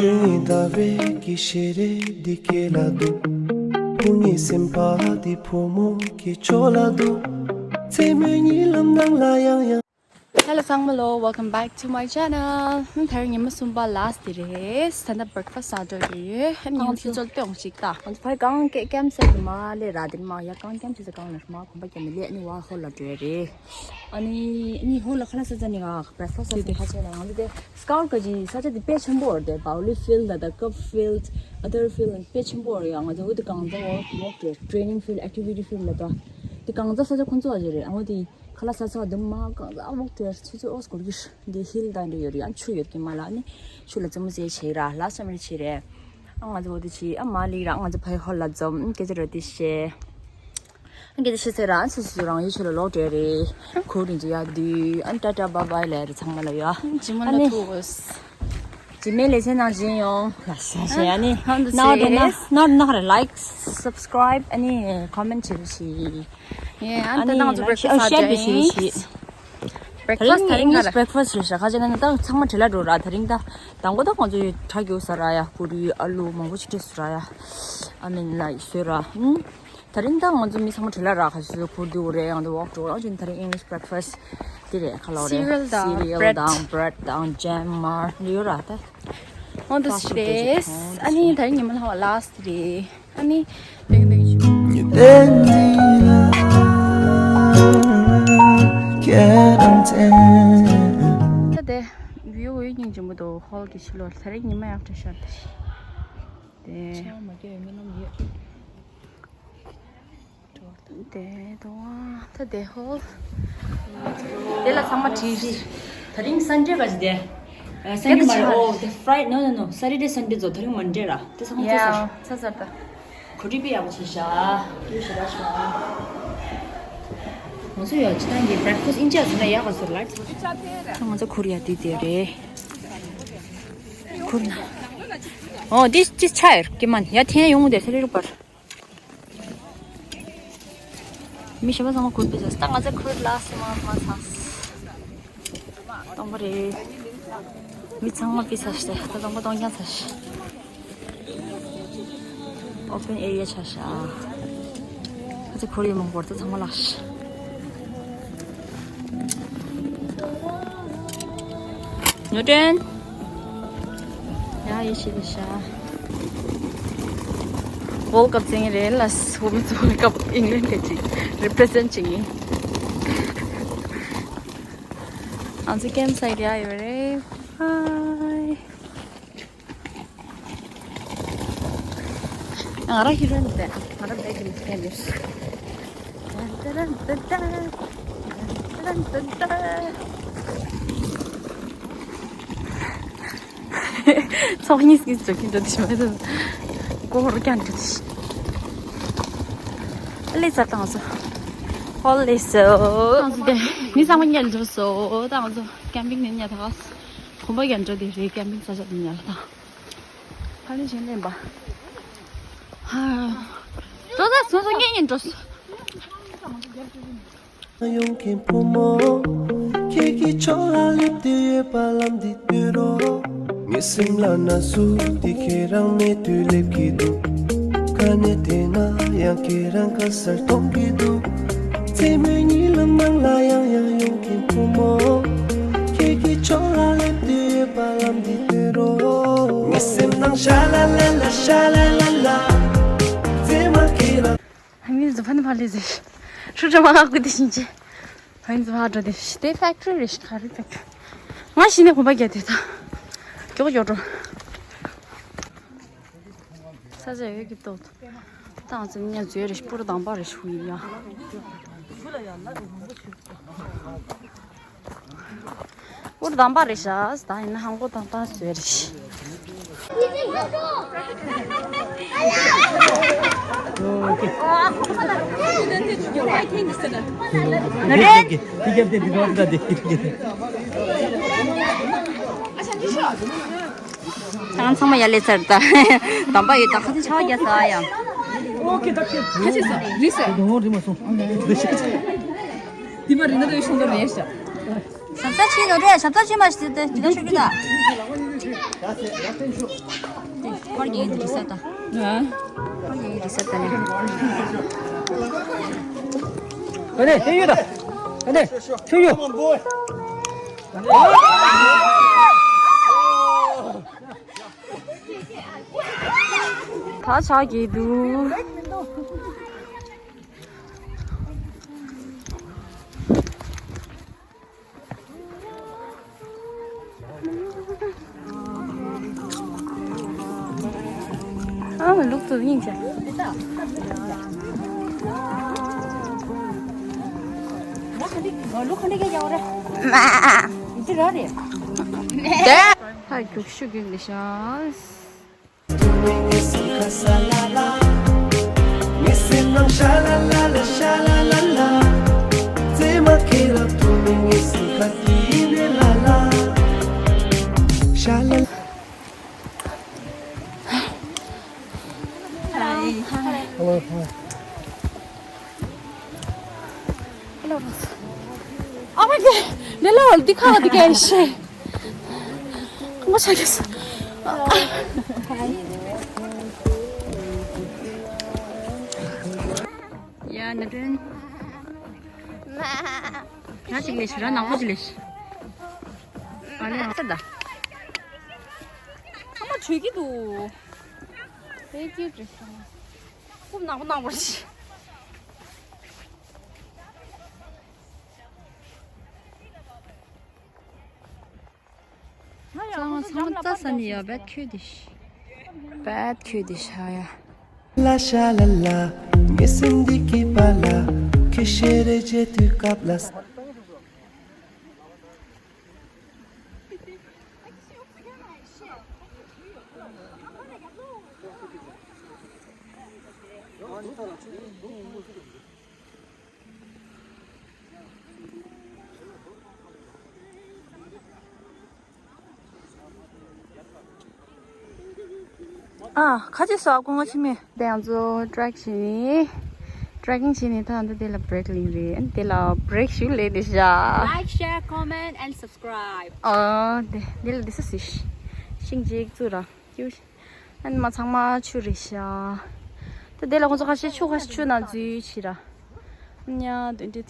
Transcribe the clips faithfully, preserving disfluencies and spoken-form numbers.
ཟླ་བའི་གི་ཞལ་རས་འདི་སྐེ་ལ་འདུག་བུ་ངའི་སེམས་པ་འདི་བུ་མོ་གི་ཕྱོགས་ལ་འདུག་མཚན་མོའི་གཉིད་ལམ་ནང་ལ་ཡང་ཡང་། Hello ཚང་མ་ལོ། Welcome back to my channel. ད་རིང་ཉི་མ་གསུམ་པ་last day རེད། ད་ལྟ་breakfast ཟ་འགྲོ་གི་ཡོད། ཨ་ནི་ཉིན་ཚོད་ལྟོས་ཡོང་ཞིག་ད། ང་ཚོ་ཕ་གང་ཀེ་ཀེམ་སའི་མ་ལས་ར་དེ་མ་ཡ་གང་ཀེམ་ཆེ་ས་གང་ལ་མ་གོམ་པ་ཀེམ་ལས་ཨ་ནི་བ་ཧོ་ལ་འགྲོ་རེད། ཨ་ནི་ཨ་ནི་ཧོ་ལ་ཁ་ལ་ས་ས་ནི་ང་breakfast ས་ས་ཁ་ཆེ་ལ་ང་ཚོ་དེ་སྐའོ་ཀ་ཅི་ས་ཆ་དེ་དཔེ་ཆེན་པོ་རེད་དེ། Bowling field ལ་ད་cup field, other field དཔེ་ཆེན་པོ་རེད་ཡ། ང་ཚོ་འོ་དེ་གང་ཚ་walk walk དེ་training field, activity field ལ་ད་དེ་གང་ཚ་ས་ཆ་ཁོང་ཚོ་བ་ཅི་རེད། ཨ་འོ་དེ་ཁ་ལ་ས་ས་དུ་མ་གང་ཟག་མོག་དེར་ཆུ་ཚོད་ཨོ་སྐོར་གྱི་འདི་ཧིལ་དང་འདྲ་ཡོད་རེད། ཨ་ཆུ་ཡོད་ཀྱི་མ་ལ་ནི་ཆུ་ལ་རྩེད་མོ་རྩེ་བྱེད་ར་ལ་སམ་རེ་བྱེད་རེད། ཨ་ང་ཚོ་འོ་དེ་བྱེད། ཨ་མ་ལི་ར་ང་ཚོ་ཕའི་ཧོལ་ལ་འཛོམས་སྐད་ཆ་ར་དེ་བཤད། ཨ་སྐད་ཆ་བཤད་ཚེ་ར་ཨ་སུ་སུ་རང་ཡུལ་ཆུ་ལ་ལོག་འགྲོ་རེད། ཁོ་རིང་ཚོ་ཡ་དུས་ཨ་ཏ་ཏ་བ་བའི་ལ་རེད། ཚང་མ་ལ་ཡ་ཇི་མ་ཨ་ལ་ནི་ཐུག་ཇི་མའི་ལེ་ཚན་ནང་བཞིན་ཡོང་ལ་ཤ་ཤ་ཨ་ནི་ཨ་འདི་ནོར་ཟེར་ནོར་ནོར་ལའིག་སབ་སི་ཀ་རའིབ་ཨ་ནི་ཀོ་མེན་ཊི་བྱེད་རོགས་བྱེད། ཡེ་ཨ་ནི་ད་ང་ཚོ་ལའིག་ཤེར་ཤེར་བྱེད་རོགས་བྱེད། Breakfast ད་རིང་ངས་breakfast རེད་ཤག་ཁ་ཅིག་ན་ད་ཚང་མ་བྲེལ་ལ་འགྲོ་ར། ད་རིང་ད་དང་པོ་ད་ང་ཚོ་ཡོད་ཁྲ་རྒྱུག་ཟ་ར་ཡ། ཀུ་རི་ཨ་ལུ་མང་པོ་ཅིག་སྤྲད་སུ་ར་ཡ། ཨ་མིན་ལ་ཡི་སོས་ར། ཨུམ། ད་རིང་ད་ང་ཚོ་མི་ཚང་མ་བྲེལ་ལ་ར། ཁ་ཅིག་ཁུར་དུ་རེད། ང་ཚོ་walk འགྲོ་ར། ཅིན་ད་རིང་English breakfast དེ་རེད། ཁ་ལོ་རེད། Cereal དང་bread དང་ཇེམ་མར་ཡོད་ར་ད། འོ་འདུག་སེ་རེད། ཨ་ནི་ད་རིང་ཉི་མ་ལྷག་པ་ལ་སི་རེད། ཨ་ནི་ཏེང་ཏེང་ཞུ། ད་དེ་བིའུ་འོ་ཡིན་ཅིང་མོ་དོ་ཧོལ་གྱི་ཕྱི་ལོགས་ད་རེས་ཉི་མ་ཡག་དྲག་ཤར་ཏེ། དེ་ཆར་མ་སྐྱེས་པའི་རྨི་ལམ་ཡོད། དེ་དོ་ད་དེ་ཧོལ། དེ་ལ་ཚང་མ་བྲིས། ད་རིང་སན་ཌེ་ག་ཅི་དེ། སན་ཌེ་མ་རེད། ཨོ་དེ་ཕ་རའི་ནོ་ནོ་ནོ་སེ་ཊར་ཌེ་སན་ཌེ་ཚོ། ད་རིང་མན་ཌེ་ར། དེ་ཚང་མ་ཚར་ཚར། ཡ་ཚར་ཚར་ད། གོ་སྒྲིག་དཔེ་ཡག་པོ་བྱས་ཤག་ཡོད་ཤག་ཤག་ང་ཚོ་ཡ་ཅི་ཐང་གི་བྷེ་རེག་ཕ་སི་ཨིན་ཇི་ཡ་ཟེར་ན་ཡག་ག་ཟེར་ལ། ད་ང་ཚོ་ཁུར་ཡ་དེ་དེ་རེད། ཁུར་ན། ཨོ་དེ་ཅི་ཆ་ཡར་ཀི་མན་ཡ་ཐེན་ཡོང་དེ་ཚེ་རི་རུ་པར། མི་ཤི་བ་ཚང་མ་ཁུར་པི་ཟ་ད་ང་ཚོ་ཁུར་ལ་སི་མ་མ་ཚང་། སྟོང་པ་རེད། མི་ཚང་མ་པི་ཚ་ཤི་ད་སྟོང་པ་སྟོང་རྐྱང་ཚ་ཤི། ཨོ་པན་ཨེ་རི་ཡ་ཆ་ཤ། ཁ་ཚ་ཁོར་ཡུག་མང་པོར་ད་ཚང་མ་ལགས་ཤི། ནོ་ཏན། ཡ་ཡེ་ཤེས་ལ་ཤ། World Cup ཚེ་རིང་རེད་ལ། Women's World Cup England ག་ཅིག་represent བྱེད་ངེས། ང་ཚོ་ཀེམ་སའི་ཌི་ཡ་ཡོད་རེད། Hi། ང་རང་ཧི་རོ་ཡིན་ཏེ། ང་རང་བེད་ཀྱི་མི་ཚེ་ཡོད། ཚོགས་གཉིས་ཀྱིས་འཇོག་གིན་འགྲོ་དེ་ཤི་མ་ཡོད། ཀོ་ཧོར་ཀྱང་འགྲོ་དེ་ཤི། ཨ་ལེ་ཚར་བཏང་སོ། ཧོ་ལེ་སོ། ཏང་སོ་དེ། མི་ཚང་མ་ཉལ་འགྲོ་སོ། ཏང་སོ་ཀེམ་པིང་ནས་ཉལ་ཐག་གོམ་པ་རྒྱབ་འགྲོ་དེ་རེད། ཀེམ་པིང་ས་ཆ་དེ་ཉལ་ཐག་ཕ་ལི་ཆེན་ལེན་པ། ཧ། ཏོ་ད་སོ་སོ་ངེད་གཉིས་འགྲོ་སོ། ཡོང་མཁན་བུ་མོ། ཁྱེད་ཀྱི་ཕྱོགས་ལ་སླེབས་ཏེ་ཡོད་པ་ལམ་འདི་སྟོན་རོགས། ངའི་སེམས་ལ་ན་ཟུག་འདི་ཁྱེད་རང་མེད་དུས་སླེབས་ཀྱི་འདུག་ག་ནས་བལྟས་ན་ཡང་ཁྱེད་རང་ག་སར་མཐོང་གི་འདུག་མཚན་མོའི་གཉིད་ལམ་ནང་ལ་ཡང་ཡང་ཡོང་མཁན་བུ་མོ། ཁྱེད་ཀྱི་ཕྱོགས་ལ་སླེབས་ཏེ་ཡོད་པ་ལམ་འདི་སྟོན་རོགས། ངའི་སེམས་ནང་ཤ་ལ་ལ་ལ་ཤ་ལ་ལ་ལ། མཚན་མ་ཁྱེད་རང་ཧ་མི་ཟི་ཕན་ཕ་ལི་ཟི། ཧྲུ་ཀྲ་མ་ཧ་ཀུ་དི་ཤིན་ཅི། ཧ་མི་ཟི་ཕ་ཀྲ་དི་ཤི་དེ་ཕེག་ཊི་རི་རེ་ཤི་ཁ་རི་ཕེག་ཊི་རི། ང་ཤི་ནས་གོམ་པ་རྒྱག་དེ་ད། མགྱོགས་མགྱོགས་འགྲོ། ས་ཆ་ཡོད་ཀྱི་ཏོག་ཏང་ཙི་ཉ་ཛུའི་རེ་ཤི་པུར་དང་པ་རེ་ཤི་ཧུ་ཡི་ཡ། པུར་དམ་པ་རེད་ཤག་ད་ཡིན་ན་ཧང་པོ་དང་ཏང་སུ་རེད། ནོ་རེད། ད་ཚང་མ་ཡར་སླེབས་ཚར། ད་དམ་པ་ཡོད་ད། ཁ་ཚིག་ཆ་བ་རྒྱག་ས་ཡ། ཁ་ཚིག་ས་རི་ས། དེ་མ་རི་ན་དུ་ཤོང་དུ་རེད་ཤག་ཞབས་ས་ཕྱིན་ནོ་རེད། ཞབས་ས་ཕྱིན་མ་ཤེས་ཏེ་ཇི་ལྟར་ཤོད་ཀྱི་ད། ཕར་རྒྱག་གི་ས་ད། ཕར་རྒྱག་གི་ས་ད་ནི། ཨ་ནི་དེ་ཡོད་ད། ཨ་ནི་ཁྱོད་ཡོད། ད་ཆགས་ཀྱི་འདུག་ཨ་ལུག་ཏུ་སྙིང་རྗེ། ལུག་ཁ་འདི་ཀྱང་རྒྱག་ར། མ། འདི་ར་རེད། ད་རྒྱུག་ཤུགས་རྒྱུག་ལེ་ཤ། Hello. Hi. Hello. Oh my god. Hello, འདི་ཁ་འདི་ག་ཤེ། ཁོ་མོ་ཆགས་ཀྱི་སོང་། ཡ་ན་དྲན། ང་ཅིག་ལས་ཤི་ར་ནག་པོ་ཅིག་ལས་ཤི། ཨ་ལེ་ཨ་ད། ཁོ་མོ་བྲོས་ཀྱི་འདུག་དེ་ཅི་བྲོས་སོང་། ཁོ་མོ་ནག་པོ་ནག་པོ་ཞིག་ཚང་མ་ཚང་མ་རྩྭ་ཟ་ནི་ཡོད། བད་ཁྱོད་དེ་ཤི། བད་ཁྱོད་དེ་ཤ་ཡ། ལ་ཤ་ལ་ལ། ངའི་སེམས་འདི་སྐྱིད་པ་ལ། ཁྱོད་ཤེས་རེ་བྱེད་དུས་སྐབས་ལ། ཨ། ཁ་ཆེ་སོགས་སྐུ་ངོ་ཆི་མེད། དེ་ཡང་ཚོ་ཊྲེག་བྱས་ནས། ཊྲེ་ཀིང་བྱས་ནས་ད་འདི་དེ་ལ་བྷི་རེག་ལིང་རེད། ཨ་ནི་དེ་ལ་བྷི་རེག་ཞུ་ལེ་དེ་ཤ། Like, share, comment and subscribe. ཨ། དེ་དེ་ལ་དེ་ས་སི་ཤིང་ཅིག་བཙུགས་ར། ཨ་ནི་མ་ཚང་མ་ཆུ་རེད་ཤག་ད་དེ་ལ་ཁོང་ཚོ་ཁ་ཤས་ཆུ་ཁ་ཤས་ཆུ་ནང་འཛུལ་བྱེད་ར། ཉ་དོན་འདྲི།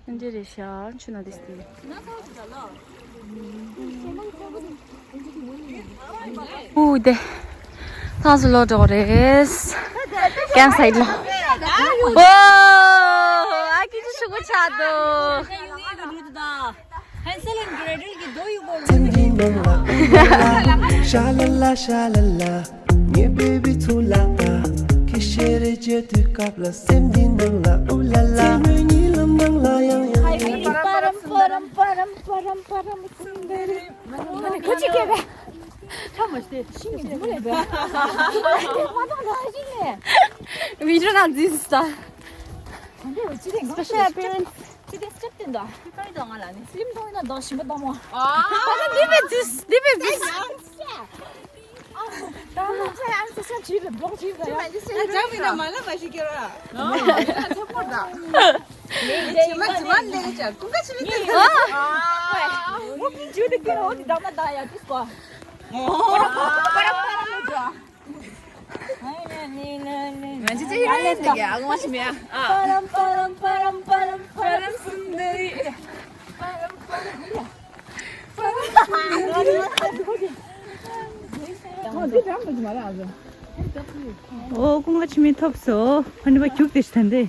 དོན་འདྲི་རེད་ཤག་ཆུ་ནང་དེ་སྟེ། ཨུ་དེ། ཐང་སུ་ལོ་འགྲོ་རེད། ཀེམ་སའིད་ལ། ཨོ། ཨ་ཀི་ཅི་ཤུ་གུ་ཆགས་འདུག Hansel and Gretel གི་རྡོ་ཡི་སྐོར་ལ། སེམས་འདི་ནང་ལ་ཨུ་ལ་ལ། ཤ་ལ་ལ་ཤ་ལ་ལ། ངའི་བེ་བི་ཚུ་ལ་ལ། ཁྱི་ཤེས་རེ་བྱེད་དུས་སྐབས་ལ། སེམས་འདི་ནང་ལ་ཨུ་ལ་ལ། ཚེ་སྔོན་གཉིད་ལམ་ནང་ལ་ཡང་ཡང་ཡང་། པ་རམ་པ་རམ་པ་རམ་པ་རམ་པ་རམ་སུན་དར། ཁོ་ཅི་སྐད་པས། ཁྲ་མ་ཤེས་ཤིང་གི་མུ་ལས་པས། མ་དང་ལ་ཤིང་ལས། བི་ཌིའོ་ནང་འཛུལ་ས། གང་འདྲ་ཅི་རེད། Special appearance. ཅི་དེ་སྐྲ་བཏོན་ད། ཁྱི་ཁ་ཡི་དང་ང་ལ་ནི་སིམ་ཐོང་ཡིན་ན་དང་ཞིམ་པ་དང་མོ། ཨ། ད་ནི་འདི་བས་འཛུལ། འདི་བས་འཛུལ། ད་ང་ཚོ་ཡང་ཚོ་ཤ་བྱིས་པའི་སྦྲོག་བྱིས་པ་ཡ། ཨ་ཅག་མི་ན་མ་ལ་མ་ཞིག་ཀྱི་ར། ཨ་ཚོ་པོར་ད། ཇི་མ་ཇི་མ་ལས་ཀྱང་ཀུན་དགའ་ཆི་མི་ཏི། ཨ། ཨོ་ཀི་ཇུ་དི་ཀི་ཨོ་དི་ད་མ་ད་ཡ་ཏི་སྐོ། ཨོ། པ་ར་པ་ར་པ་ར་ལོ་ཇ། ང་ཚོ་ཅི་ཡོད་ལས་ཟེར་གི་ཨ་ཁུ་མ་ཤི་མེད་ཨ། པ་རམ་པ་རམ་པ་རམ་པ་རམ་པ་རམ་སུན་དར། འདི་རང་གི་མ་རེད་ཨ་ཟོ། ཨོ་ཀུན་དགའ་ཆི་མི་ཐོབ་སོ། ཧ་ནི་པ་རྒྱུག་དེ་ཤི་ཐན་དེ།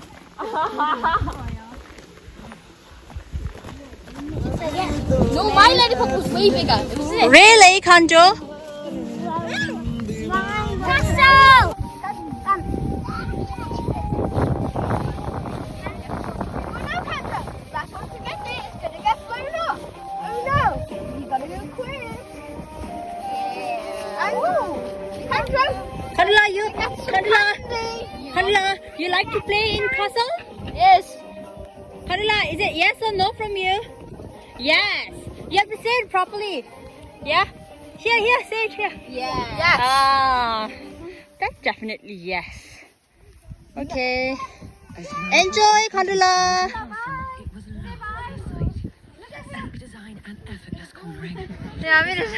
No, my lollipop was way bigger. It was this. Really, Kanjo? Last one to get there is gonna get blown up. Oh no! We gotta go quick. I know. Kanjo. Kandla, you, Kandla, Kandla, you like to play in castle? Yes. Karila, is it yes or no from you? Yes. You have to say it properly. Yeah? Here, here, say it here. Yes. Ah, that's definitely yes. Okay. Enjoy, Karila. Bye-bye. ཡ་མི་རེད།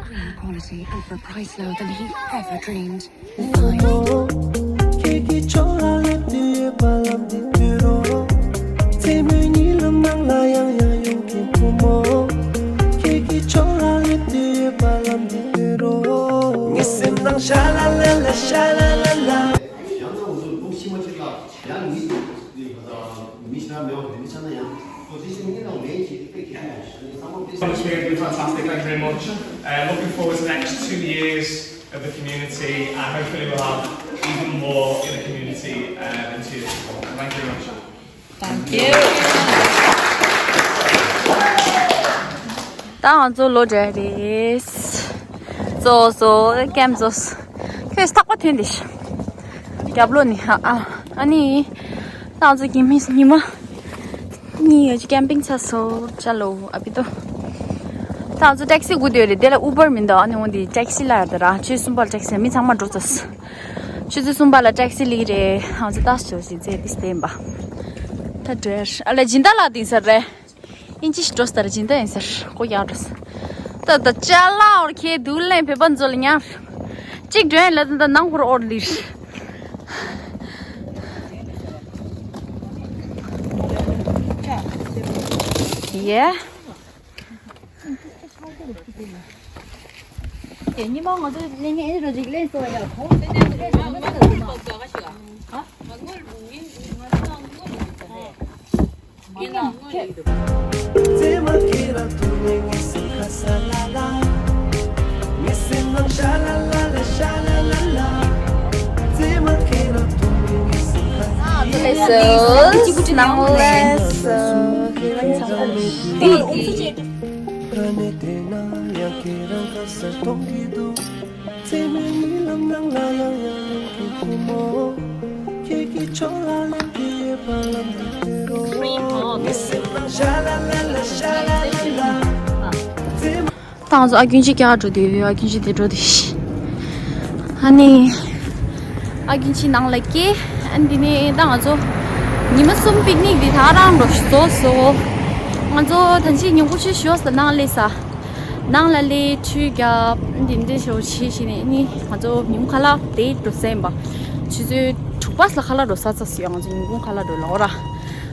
Queen quality and for a price lower than he ever dreamed. Fine. ཁྱེད་ཀྱི་ཕྱོགས་ལ་སླེབས་དུས་ཡོད་པ་ལམ་འདི་བཏུད་རོགས། མཚན་མོའི་གཉིད་ལམ་ནང་ལ་ཡང་ཡང་ཡོང་གི་བུ་མོ། ཁྱེད་ཀྱི་ཕྱོགས་ལ་སླེབས་དུས་ཡོད་པ་ལམ་འདི་བཏུད་རོགས། ངའི་སེམས་ནང་ཤ་ལ་ལ་ལ་ཤ་ལ་ལ་ལ། ཡང་ན་འུ་ཚོ་ལུང་ཕྱི་མ་ཅིག་ལ་ཡང་མི་མི་ཤ་མེད་པ་དེ་མི་ཆགས་ན་ཡང་ཁོ་དེ་བཞིན་ངེད་ནང་ལས་ཀྱི་དེ་ཁྱེད་ནང་ཚང་མ་དེ། It's been fantastic, thank you very much. Uh, looking forward to the next two years of the community, and hopefully we'll have even more in the community uh, than two years before. Thank you very much. Thank you. ད་ང་ཚོ་ལོ་འདྲ་རེད། གཙོ་བོ་ཀེམ་གཙོ། ཁྱོད་ཐག་པ་ཐོན་དེ་ཤ། རྒྱབ་ལོགས་ནས་ཨ་ཨ་ཨ་ནི། ད་ང་ཚོ་ཉི་མ་ཉི་མ་གཉིས་ཡོད་ཀྱི་ཀེམ་པིང་ཚར་སོང་། ཅ་ལོ་ཨ་པི་ཏོ། ད་ང་ཚོ་ཊེག་སི་སྒུག་བསྡད་ཡོད་རེད། དེ་ལ་ཨུ་བར་མི་འདུག་ཨ་ནི་འོ་འདི་ཊེག་སི་ལ་ཡར་ད་ར་ཆུ་གསུམ་པ་ལ་ཊེག་སི་མི་ཚང་མ་འགྲོ་ཚར། ཆུ་ཚོད་གསུམ་པ་ལ་ཊེག་སི་སླེབས་རེད། ང་ཚོ་ཏཱས་ཇོ་ཞིག་རྩེ་དེ་བསྟན་པ། ད་འགྲོ་ཡ་ཨ་ལ་སྦྱིན་བདག་ལགས་དེང་སང་རེད། ཨིན་ཇི་ཞིག་འགྲོ་སྟེ་ར་སྦྱིན་བདག་ཡིན་ཟེར་ཁོ་ཡར་འགྲོ་ས། ད་ད་ཅ་ལག་འོར་ཁྱེད་དུ་ལེན་བོད་པ་ཚོ་ལ་ཉར། གཅིག་འགྲོ་ཡ་ལ་ད་ནང་ཧོར་འོར་ལིར། ཡེ། ཉི་མ་ང་ཚོ་ལས་ངན་རོ་ཅིག་ལས་སོ་ཡ་ཁོ། ད་ང་ཚོ་ཨ་ཀུན་གཅིག་ཀྱག་འགྲོ་དུས་ཨ་ཀུན་གཅིག་དེ་འགྲོ་དུས་ཤི། ཨ་ནི། ཨ་ཀུན་གཅིག་ནང་ལ་སྐྱེལ། ཨ་ནི་དེ་ནས་ད་ང་ཚོ་ཉི་མ་གསུམ་པིག་ནིག་འདི་ད་རང་འགྲོ་ཞུ་རྫོགས་སོ། ང་ཚོ་ད་ཅི་ཉིན་གུང་ཆུ་ཞོགས་ས་ནང་སླེབས་ས། ནང་ལ་སླེབས་ཆུ་རྒྱབ་འདི་འདྲ་ཞོ་བྱེད་བྱེད་ནས་ནི་ང་ཚོ་ཉིན་གུང་ཁ་ལག་དེ་འགྲོ་སེམས་པ། ཆུ་ཚོད་དྲུག་པ་ལ་ཁ་ལག་འགྲོ་ས་ཚ་སུ་ཡང་ང་ཚོ་ཉིན་གུང་ཁ་ལག་འགྲོ་ལོག་ར།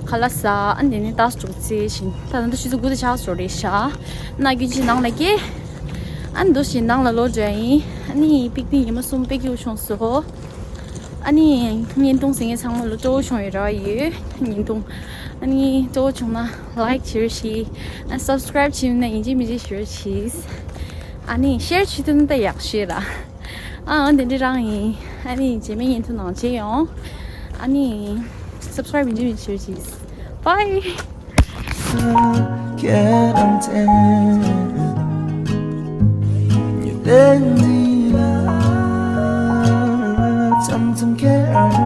ཁ་ལག་ཟ་ཨ་འདི་ནི་ཏཱས་འགྲོ་ཚེ་བཞིན་ད་ད་ཆུ་ཚོད་དགུ་དང་ཕྱག་ཞོ་རེད་ཤག་ཨ་ཀུན་གཅིག་ནང་ལ་སྐྱེལ། ཨ་འདུ་ཞིག་ནང་ལ་ལོག་འགྲོ་ཡིན། ཨ་ནི་པིག་ནིག་ཉི་མ་གསུམ་པིག་ཡོད་བྱུང་སོ། ཨ་ནི་བརྙན་ཐུང་གཟིགས་མཁན་ཚང་མ་ལ་སྤྲོ་བོ་བྱུང་ཡོད་ར་ཡོད་བརྙན་ཐུང་། ཨ་ནི་སྤྲོ་བོ་བྱུང་ན་ལའིཀ་བྱེད་རོགས་ཞེས། ཨ་སབ་སི་ཀ་རེབ་བྱེད་མིན་ན་ཡིན་གཅིག་མིན་གཅིག་བྱེད་རོགས་ཞེས། ཨ་ནི་ཤེར་བྱེད་ཐུབ་ན་ད་ཡག་ཤོས་ར། ཨ་འོ་དེ་འདྲ་རང་ཡིན། ཨ་ནི་རྗེས་མའི་བརྙན་ཐུང་ནང་མཇལ་ཡོང་། ཨ་ནི་སབ་སི་ཀ་རེབ་ཡིན་གཅིག་མིན་གཅིག་བྱེད་རོགས་ཞེས། Bye. Get on ten.